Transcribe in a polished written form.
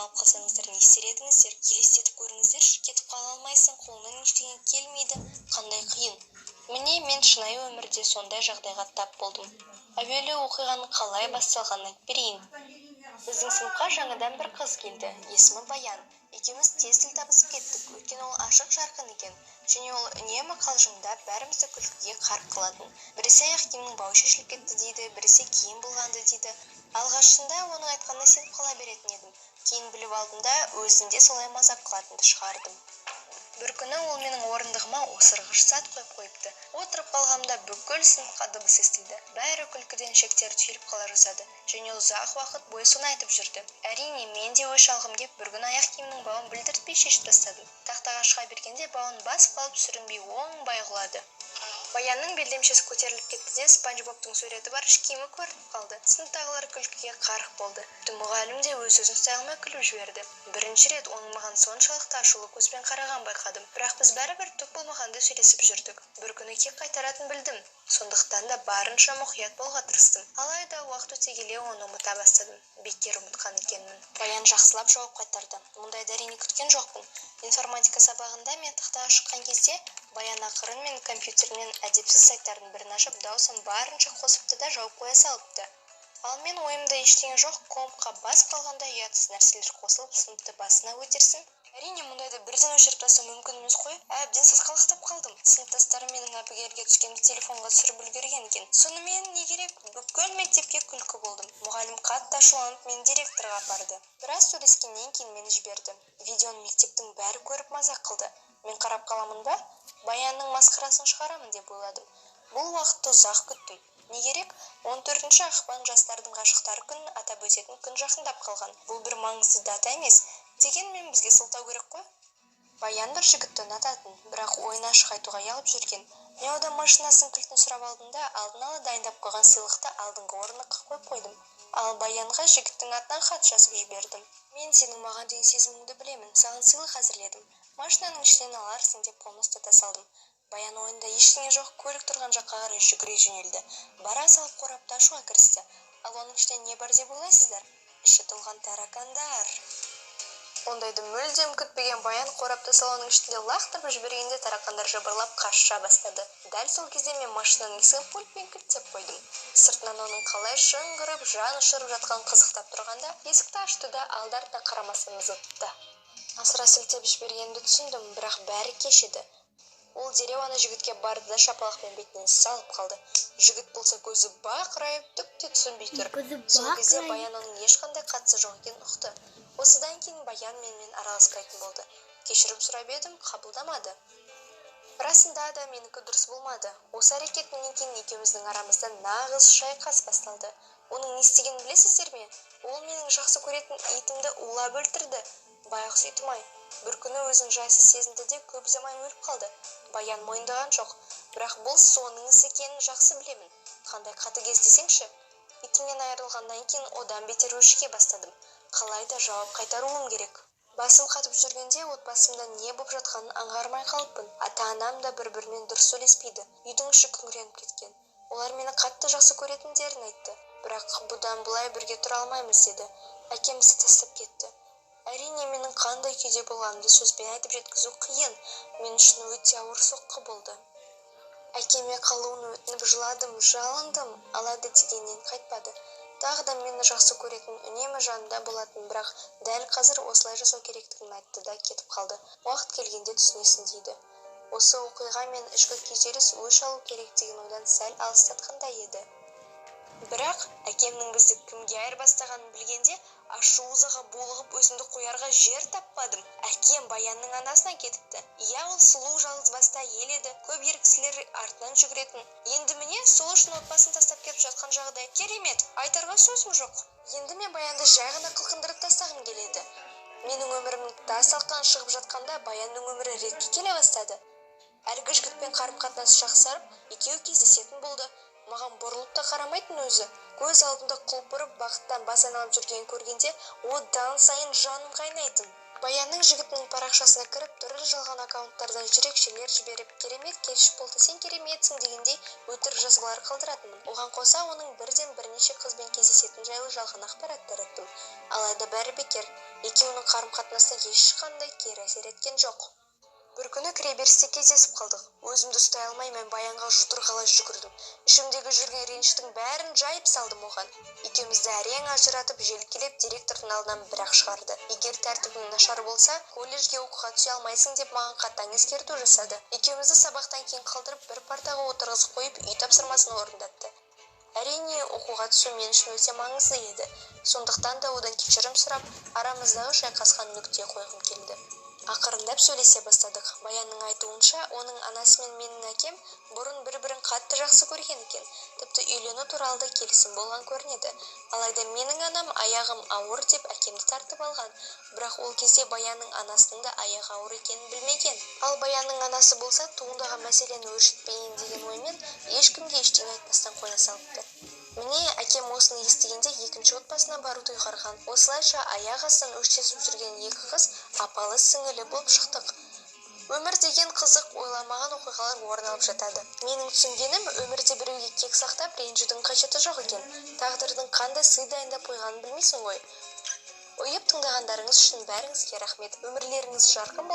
қамалып қалсаңыздар, не істер едіңіздер? Елестетіп көріңіздерші, кетіп қала алмайсың, қолыңнан ештеңе келмейді, қандай қиын. Міне, мен шынайы өмірде сондай жағдайға тап болдым. Әуелі оқиғаның қалай басталғанын айтып берейін. Біздің сыныпқа жаңадан бір қыз келді, есімі Баян. Екеуміз тез тіл табысып кеттік, өйткені ол ашық жарқын екен. Және ол үнемі қалжыңдап, бәрімізді күлкіге қарқ қылатын. Біресе аяқ киімнің бауы шешіліп кетті дейді, біресе киім былғанды дейді. Алғашында оның айтқанына сеніп қала беретін едім. Кейін біліп алдым да, өзін де солай мазақ қылатынды шығардым. Бір күні ол менің орындығыма осырғыш зат қойып қойыпты. Отырып қалғанымда бүкіл сыныпқа дыбыс естілді. Бәрі күлкіден ішектері түйіліп қала жаздады. Және ұзақ уақыт бойы соны айтып жүрді. Әрине, мен де өш алғым кеп, бір күні аяқ киімнің бауын білдіртпей шешіп тастадым. Тақтаға шыға бергенде бауын басып қалып, сүрінбей оңбай құлады. Баянның белдемшесі көтеріліп кетті де, Спанч Бобтың суреті бар іш киімі көрініп қалды. Сыныптағылар күлкіге қарық болды. Тіпті мұғалім де өз өзін ұстай алмай күліп жіберді. Бірінші рет оның маған соншалықты ашулы көзбен қарағанын байқадым. Бірақ біз бәрібір түк болмағандай сөйлесіп жүрдік. Бір күні кек қайтаратынын білдім. Сондықтан да барынша мұқият болуға тырыстым. Алайда уақыт өте келе оны ұмыта бастадым. Бекер ұмытқан екенмін. Баян жақсылап жауап қайтарды. Мұндайды әрине күткен жоқпын. Информатика сабағында мен тақтаға шыққан кезде Баян ақырын мен компьютерінен әдепсіз сайттардың бірін ашып, дауысын барынша қосыпты да жауып қоя салыпты. Ал мен ойымда ештеңе жоқ, компқа бас қалғанда ұятсыз нәрселер қосылып, сыныпты басына көтерсін. Әрине, мұндайды бірден өшіріп тастау мүмкін емес қой. Әбден сасқалақтап қалдым. Сыныптастарым менің әбігерге түскенімді телефонға түсіріп үлгерген екен. Сонымен не керек, бүкіл мектепке күлкі болдым. Мұғалім қатты ашуланып, мені директорға апарды. Біраз сөйлескеннен кейін мені жіберді. Видеоны мектептің бәрі көріп мазақ қылды. Мен қарап қаламын ба? Баянның масқарасын шығарамын деп ойладым. Бұл уақытты ұзақ күттім. Не керек, 14 ақпан жастардың ғашықтар күнін атап өтетін күн жақындап қалған. Бұл бір маңызды дата емес. Дегенмен бізге сылтау керек қой. Баян бір жігітті ұнататын, бірақ ойын ашық айтуға ұялып жүрген. Мен одан машинасының кілтін сұрап алдым да, алдын ала дайындап қойған сыйлықты алдыңғы орындыққа қойып қойдым. Ал Баянға жігіттің атынан хат жазып жібердім. Мен сенің маған деген сезіміңді білемін, саған сыйлық әзірледім. Машинаның ішінен аларсың деп қолына ұстата салдым. Баян ойында ештеңе жоқ, көлік тұрған жаққа қарай жүгіре жөнелді. Бара салып қорапты ашуға кірісті. Ал оның ішінде не бар деп ойлайсыздар? Іші толған таракандар. Ондайды мүлдем күтпеген Баян қорапты салонның ішінде лақтырып жібергенде таракандар жыбырлап қаша бастады. Дәл сол кезде мен машинаның есігін пультпен кілттеп қойдым. Сыртынан оның қалай шыңғырып, жан ұшырып жатқанын қызықтап тұрғанда, есікті ашты да алды артына қарамастан зытты. Асыра сілтеп жібергенімді түсіндім, бірақ бәрі кеш еді. Ол дереу ана жігітке барды да шапалақпен бетінен салып қалды. Жігіт болса көзі бақырайып, түк те түсінбей тұр. Көзі Сол кезде бақырайып. Баян оның ешқандай қатысы жоқ екенін ұқты. Осыдан кейін Баян менімен араласпайтын болды. Кешірім сұрап едім, қабылдамады. Расында да менікі дұрыс болмады. Осы әрекетімнен кейін екеуміздің арамызда нағыз шайқас басталды. Оның не істегенін білесіздер ме? Ол менің жақсы көретін итімді улап өлтірді. Байғұс итім-ай. Бір күні өзін жайсыз сезінді де көп ұзамай өліп қалды. Баян мойындаған жоқ. Бірақ бұл соның ісі екенін жақсы білемін. Қандай қатыгез десеңші. Итімнен айырылғаннан кейін одан бетер өшіге бастадым. Қалай да жауап қайтаруым керек. Басым қатып жүргенде отбасымда не боп жатқанын аңғармай қалыппын. Ата-анам да бір-бірімен дұрыс сөйлеспейді. Үйдің іші күңіреніп кеткен. Олар мені қатты жақсы көретіндерін айтты. Бірақ бұдан былай бірге тұра алмаймыз деді. Әкем бізді тастап кетті. Әрине, менің қандай күйде болғанымды сөзбен айтып жеткізу қиын. Мен үшін өте ауыр соққы болды. Әкеме қалуын өтініп жыладым, жалындым, алайда дегеннен қайтпады. Тағы да мені жақсы көретін, үнемі жанымда болатын, бірақ дәл қазір осылай жасау керектігін айтты да кетіп қалды. Уақыт келгенде түсінесің дейді. Осы оқиға мен ішкі күйзеліс өш алу керек деген ойдан сәл алыстатқандай еді. Бірақ әкемнің бізді кімге айырбастағанын білгенде ашу ызаға булығып өзімді қоярға жер таппадым. Әкем Баянның анасына кетіпті. Иә, ол сұлу жалғызбасты әйел еді, көп ер кісілер артынан жүгіретін. Енді міне сол үшін отбасын тастап кетіп жатқан жағдай. Керемет, айтарға сөзім жоқ. Енді мен Баянды жай ғана қылқындырып тастағым келеді. Менің өмірім тас талқан шығып жатқанда Баянның өмірі ретке келе бастады. Әлгі жігітпен қарым-қатынасы жақсарып, екеуі кездесетін болды. Маған бұрылып та қарамайтын өзі. Көз алдымда құлпырып бақыттан бас айналып жүргенін көргенде одан сайын жаным қайнайтын. Баянның жігітінің парақшасына кіріп, түрлі жалған аккаунттардан жүрекшелер жіберіп, "Керемет кеш болды, сен кереметсің" дегендей өтірік жазбалар қалдыратынмын. Оған қоса оның бірден бірнеше қызбен кездесетіні жайлы жалған ақпарат тараттым. Алайда бәрі бекер, екеуінің қарым-қатынасына ешқандай кері әсер еткен жоқ. Бір күні кіреберісте кездесіп қалдық. Өзімді ұстай алмай, мен Баянға жұдырық ала жүгірдім. Ішімдегі жүрген реніштің бәрін жайып салдым оған. Екеумізді әрең ажыратып, желкелеп директордың алдынан бір-ақ шығарды. Егер тәртібің нашар болса, колледжге оқуға түсе алмайсың деп маған қатаң ескерту жасады. Екеумізді сабақтан кейін қалдырып, бір партаға отырғызып қойып, үй тапсырмасын орындатты. Әрине, оқуға түсу мен үшін өте маңызды еді. Сондықтан да одан кешірім сұрап, арамыздағы шайқасқа нүкте қойғым келді. Ақырындап сөйлесе бастадық. Баянның айтуынша, оның анасы мен менің әкем бұрын бір-бірін қатты жақсы көрген екен. Тіпті үйлену туралы да келісім болған көрінеді. Алайда менің анам аяғым ауыр деп әкемді тартып алған. Бірақ ол кезде Баянның анасының да аяғы ауыр екенін білмеген. Ал Баянның анасы болса, туындаған мәселені өршітпейін деген оймен ешкімге ештеңе айтпастан қоя салыпты. Міне, әкем осыны естігенде екінші отбасына баруды ұйғарған. Осылайша аяқ астынан өштесіп жүрген екі қыз апалы сіңілі болып шықтық. Өмір деген қызық, ойламаған оқиғалар орын алып жатады. Менің түсінгенім, өмірде біреуге кек сақтап, ренжудің қажеті жоқ екен. Тағдырдың қандай сый дайындап қойғанын білмейсің ғой. Ұйып тыңдағандарыңыз үшін бәріңізге рахмет. Өмірлеріңіз жарқын.